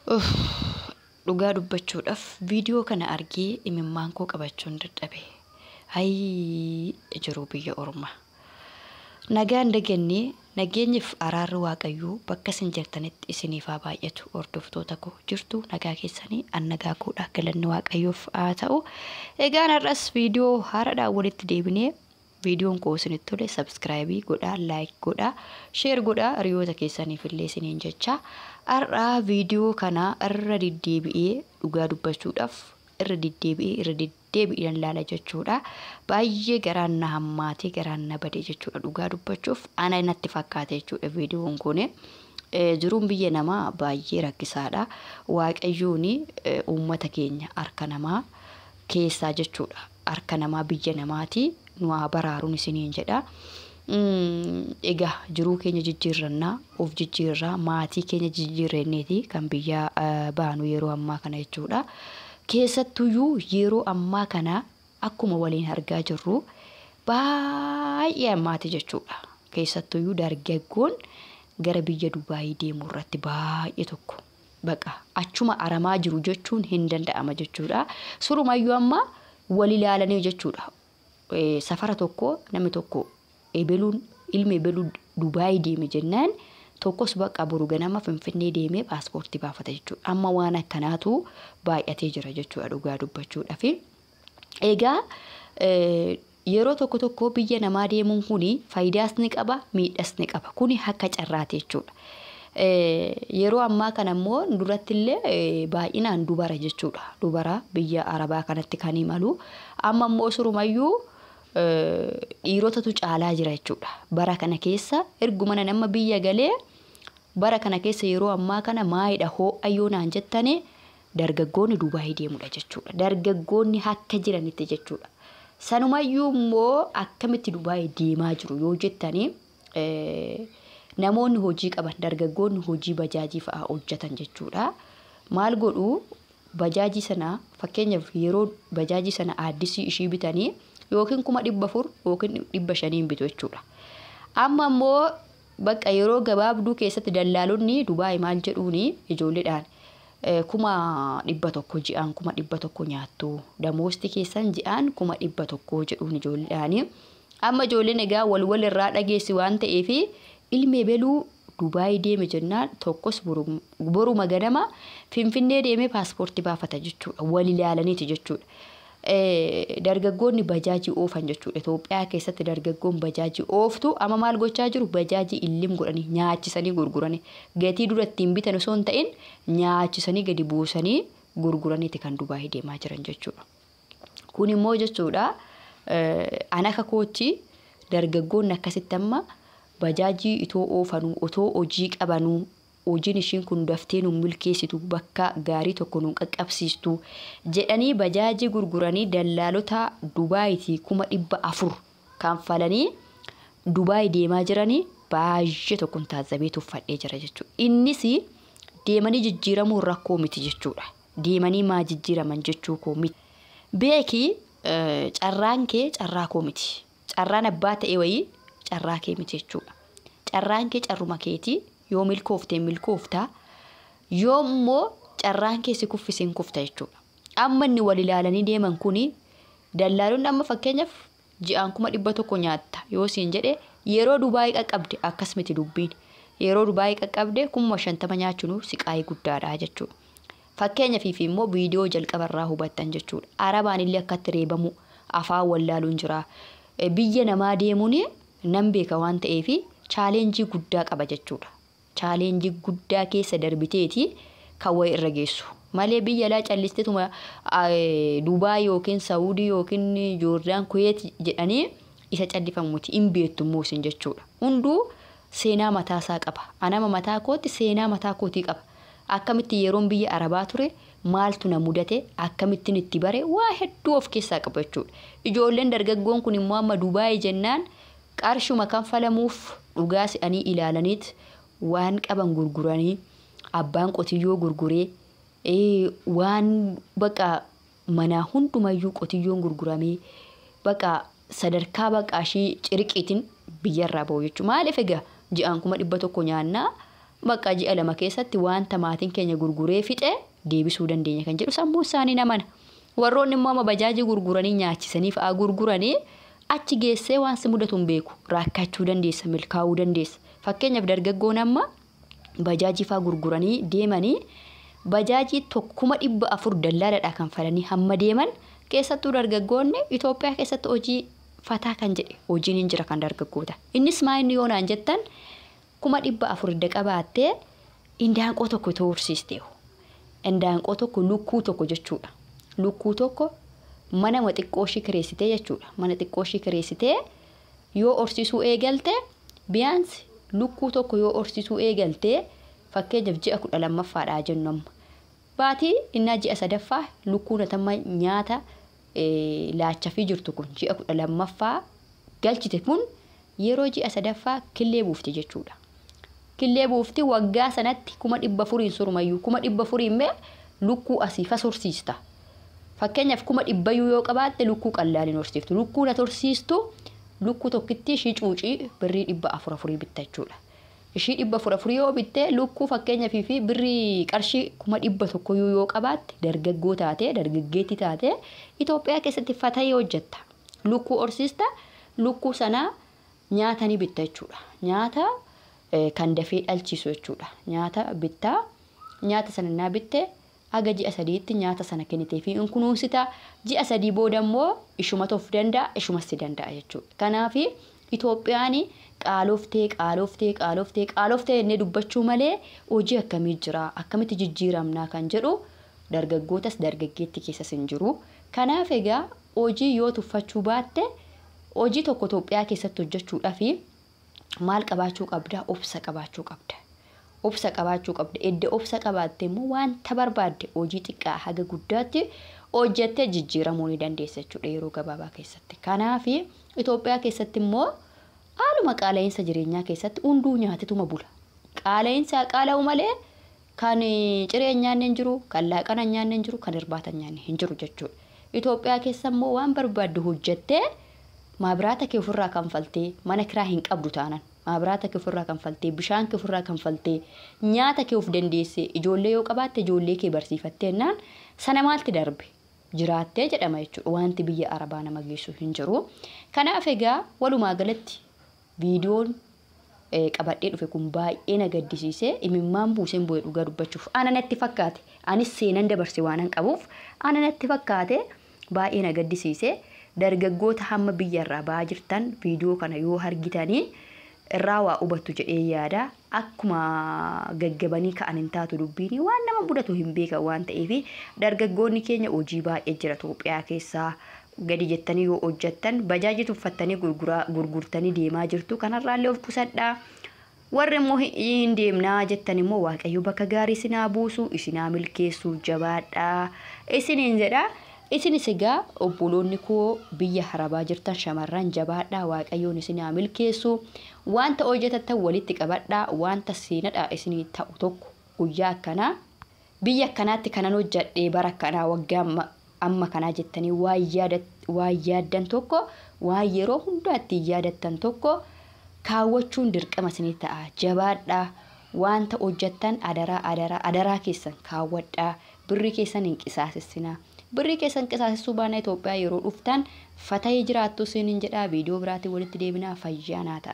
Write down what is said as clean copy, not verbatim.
Uff, dhugaa dubbachuudhaaf viidiyoo kana argee imimmaan koo qabachuun dadhabe. Hayii jiruu biyya ormaa. Nagaan dagannee nageenyiif araarri Waaqayyoo bakka isin jirtanitti isiniif haa baay'atu. Hordoftoota koo, jirtu nagaa keessanii? An nagaa koodha, galanni Waaqayyoof haa ta'u. Egaan har'as viidiyoo haaraadhaan walitti deebinee, viidiyoon koo isinitti tole subscribe godhaa, like godhaa, share godhaa hiriyoota keessaniif illee isiniin jecha. Har'aa viidiyoo kana irra deddeebi'ee, dhugaa dubbachuudhaaf irra deddeebi'ee irra deddeebi'een ilaala jechuudha. Baay'ee garaan na hammaatee garaan na bade jechuudha, dhugaa dubbachuuf ana natti fakkaate jechuudha viidiyoon kun. Jiruun biyya namaa baay'ee rakkisaadha. Waaqayyoon uummata keenya harka namaa keessaa jechuudha. Harka namaa biyya namaati nu haa baraaruun isiniin jedha. Egaa jiruu keenya jijjiirrannaa, of jijjiirraa, maatii keenya jijjiirrenneeti kan biyya baanu yeroo ammaa kana jechuudha. Keessattuyyuu yeroo ammaa kana akkuma waliin argaa jirru baay'ee ammaati jechuudha. Keessattuyyuu dargaggoon gara biyya Dubaayii deemuu irratti baay'ee tokko baqa achuma aramaa jiru jechuun hin danda'ama jechuudha. Surumayyuu amma wal ilaalanii jechuudha. Safara tokko namni tokko ebeluun ilmi ebeluu Dubaayii deeme jennaan, tokkos bakka boru ganama Finfinnee deemee paaspoortii baafata jechuudha. Amma waan akkanaatu baay'atee jira jechuudha, dhugaa dubbachuudhaaf. Egaa yeroo tokko tokko biyya namaa deemuun kuni faayidaas ni qaba, miidhas ni qaba. Kuni akka carraati jechuudha. Yeroo ammaa kana immoo duratti illee baay'inaan dubara jechuudha. Dubara biyya Arabaa kanatti kan imalu. Amma immoo surumayyuu dhiirotatu caalaa jira jechuudha. Bara kana keessa erguma nama biyya galee, bara kana keessa yeroo ammaa kana maayidha hoo'ayyoo naan jettanii, dargaggoonni Dubaayii deemudha jechuudha. Dargaggoonni akka jiranitti jechuudha. Sanumayyuu immoo akkamitti Dubaayii deemaa jiru yoo jettanii, namoonni hojii qaban, dargaggoonni hojii bajaajii fa'aa hojjetan jechuudha. Maal godhuu? Bajaajii sana fakkeenyaaf yeroo bajaajii sana aaddisii ishii bitanii yookiin 400,000 yookiin 500n bitu jechuudha. Amma immoo bakka yeroo gabaabduu keessatti dallaalonni Dubaay maal jedhuuni ijoolleedhaan, 100,000 ji'aan 100,000 nyaattu, damoosti keessan ji'aan 100,000 jedhuun ijoolleedhaani. Amma ijoolleen egaa wal wal irraa dhageessi waan ta'eef, ilmi ebeluu Dubaay deeme jennaan tokkos boruma ganama Finfinnee deemee paaspoortii baafata jechuudha. Wal ilaalaniiti jechuudha. Dargaggoonni bajaajii oofan jechuudha. Itoophiyaa keessatti dargaggoon bajaajii ooftu amma maal gochaa jiru? Bajaajii illim godhanii nyaachisanii gurguranii, gatii dura ittiin bitan osoo hin ta'in nyaachisanii gadi buusanii gurguraniiti kan Dubaayii deemaa jiran jechuudha. Kun immoo jechuudha, an akka kootti dargaggoonni akkasitti amma bajaajii itoo oofanuu, otoo hojii qabanuu, hojiin ishiin kun daftee nu milkeessitu, bakka gaarii tokko nu qaqqabsiistu jedhanii bajaajii gurguranii dallaalota Dubaayitii 400,000 kanfalanii Dubaay deemaa jiranii baay'ee tokkoon taazabee tuffadhee jira jechuudha. Innis deemanii jijjiiramuun rakkoo miti jechuudha. Deemanii maa jijjiiraman jechuu koo miti. Beeki, carraan kee carraa koo miti. Carraan abbaa ta'e wayii carraa kee miti jechuudha. Carraan kee carruma keetii, yoo milkooftee milkooftaa, yoo immoo carraan kee si kuffiseen kufta jechuudha. Amma inni wal ilaalanii deeman kuni, dallaalonni amma fakkeenyaaf ji'aan 100,000 nyaatta yoo siin jedhe, yeroo Dubaayii qaqqabde akkas miti dubbiin. Yeroo Dubaayii qaqqabde 50,000 nyaachuun siqaayii guddaadha jechuudha. Fakkeenyaaf immoo viidiyoo jalqabarraa hubattan jechuudha. Arabaan illee akkatti reebamu, afaan wallaaluun jira. Biyya namaa deemuun nan beeka waan ta'eef challenge guddaa qaba jechuudha. Challenge guddaa keessa darbiteeti kan wayii irra geessu. Malee biyya alaa callisteetuma Dubaay yookiin Saawudii yookiin Joordaan, Kuweet jedhanii isa callifamu miti, hin beektu immoo isin jechuudha. Hunduu seenaa mataasaa qaba. Anama mataa kootti seenaa mataa kootii qaba. Akkamitti yeroon biyya Arabaa ture maaltu na mudate, akkamittiin itti bare, waa hedduu of keessaa qaba jechuudha. Ijoolleen dargaggoon kun immoo amma Dubaay jennaan qarshuma kanfalamuuf dhugaa si'anii ilaalaniit waan qaban gurguranii, abbaan qotiyyoo gurguree, waan baqa manaa hundumayyuu qotiyyoon gurguramee, baqa sadarkaa baqa ishii cirqiitiin biyyarraa bahu jechuudha. Maaliif egaa ji'aan 100,000 nyaannaa. Bakka ji'a 2 keessatti wanta maatiin keenya gurguree fixe deebisuu dandeenya kan jedhu sammuu isaanii namana. Warroonni immoo amma bajaajii gurguranii nyaachisanii fa'aa gurguranii achi geessee waan si mudatu hin beeku. Rakkachuu dandeessa, milkaa'uu dandeessa. Fakkeenyaaf dargaggoon amma bajaajii fa'aa gurguranii deemanii bajaajii 1,400 dallaaladha kan falanii hamma deeman keessattuu dargaggoonni Itoophiyaa keessatti hojii fataa kan jedhe hojiin hin jira kan dargaggoota. Innis maa inni yoo naan jettan 400,000 hidda qabaattee indaanqoo tokko itoo horsiistee indaanqoo tokko lukkuu tokko jechuudha. Lukkuu tokko mana xiqqoo ishii kireessitee jechuudha. Mana xiqqoo ishii kireessitee yoo horsiisuu eegalte biyaansi lukkuu tokko yoo horsiisuu eegalte fakkeenyaaf ji'a 12ffaadhaa jennu amma. Baatii innaa ji'a 3ffaa lukkuun atamma nyaata laachafii jirtu kun ji'a 12ffaa galchite kun yeroo ji'a 3ffaa killee buufti jechuudha. Killee buufti waggaa sanatti 400,000 surumayyuu 400,000 mee lukkuu asii fas horsiista. Fakkeenyaaf 100,000 yoo qabaatte lukkuu qallaaliin horsiiftu. Lukkuu na horsiistu lukkuu tokkitti ishii cuucii birrii 400 bitta jechuudha. Ishii 400 yoo bitte lukkuu fakkeenyaaf fi birrii qarshii 100,000 yoo qabaatte dargaggoo taate dargaggeetti taate Itoophiyaa keessatti fatayee hojjetta. Lukkuu horsiista lukkuu sanaa nyaata ni bitta jechuudha. Nyaata kan dafee dhalchiisu jechuudha. Nyaata bittaa nyaata sana naa bitte haga ji'a 3tti nyaata sana kennitee fi in kunuunsita. Ji'a 3 booda immoo ishumatu of danda'a ishumas si danda'a jechuudha. Kanaaf Itoophiyaan qaaloftee qaaloftee qaaloftee qaaloftee jennee dubbachuu malee hojii akkamii jira akkamitti jijjiiramnaa kan jedhu dargaggootas dargaggeetti keessas hin jiru. Kanaaf egaa hojii yoo tuffachuu baatte hojii tokko Itoophiyaa keessatti hojjechuudhaaf maal qabaachuu qabda? Obsa qabaachuu qabda. Obsa qabaachuu qabda. Edda obsa qabaatte immoo wanta barbaadde hojii xiqqaa haga guddaatti hojjettee jijjiiramuu ni dandeessa jechuudha yeroo gabaabaa keessatti. Kanaaf Itoophiyaa keessatti immoo haaluma qaala'insa jireenyaa keessatti hunduu nyaatetuma bula. Qaala'insa qaala'u malee kan ciree nyaanne hin jiru, kan laaqana nyaanne hin jiru, kan irbaata nyaanne hin jiru jechuudha. Itoophiyaa keessa immoo waan barbaaddu hojjettee maabiraata kee ofirraa kanfaltee mana kiraa hin qabdu taanan maabiraata kee ofirraa kanfaltee bishaan kee ofirraa kanfaltee nyaata kee of dandeessee ijoollee yoo qabaatte ijoollee kee barsiifattee naan sana maalti darbe jiraattee jedhama jechuudha. Wanti biyya Arabaa nama geessu hin jiru. Kanaaf egaa walumaa galatti viidiyoon qabadhee dhufe kun baay'ee na gaddisiisee imimmaan buuseen bu'ee dhugaa dubbachuuf ana natti fakkaate anis seenan dabarse waanan qabuuf ana natti fakkaate baay'ee na gaddisiisee. Dargaggoota hamma biyyarraa ba'aa jirtan viidiyoo kana yoo argitanii irraa waa hubattu jedhee yaada. Akkuma gaggabanii ka'an hin taatu dubbiin waan nama mudatu hin beekan waan ta'eef dargaggoonni keenya hojii baay'ee jira Itoophiyaa keessaa gadi jettanii yoo hojjettan bajaajii tuffattanii gurgurtanii deemaa jirtu kanarraallee of qusadhaa. Warri immoo hin deemnaa jettan immoo Waaqayyo bakka gaarii isinaa buusu isinaa milkeessu jabaadhaa isiniin jedha. Isinis egaa obboloonni koo biyya Arabaa jirtan shamarran jabaadhaa Waaqayyoon isinaa milkeessu wanta hojjetattan walitti qabadhaa wanta seenadhaa isinii ta'u tokko guyyaa akkanaa biyya akkanaatti kanan hojjedhee bara akkanaa waggaa amma kanaa jettanii waan yaaddan tokko waan yeroo hundaatti yaadattan tokko kaawwachuun dirqama isinii ta'a. Jabaadhaa wanta hojjettan adaraa adaraa adaraa keessan kaawwadhaa birrii keessan hin qisaasessinaa. Birrii keessan qisaasessuu baana Itoophiyaa yeroo dhuftan fatayee jiraattu isiniin jedhaa. Viidiyoo biraatiin walitti deebinaa. Fayyaa naa ta'a.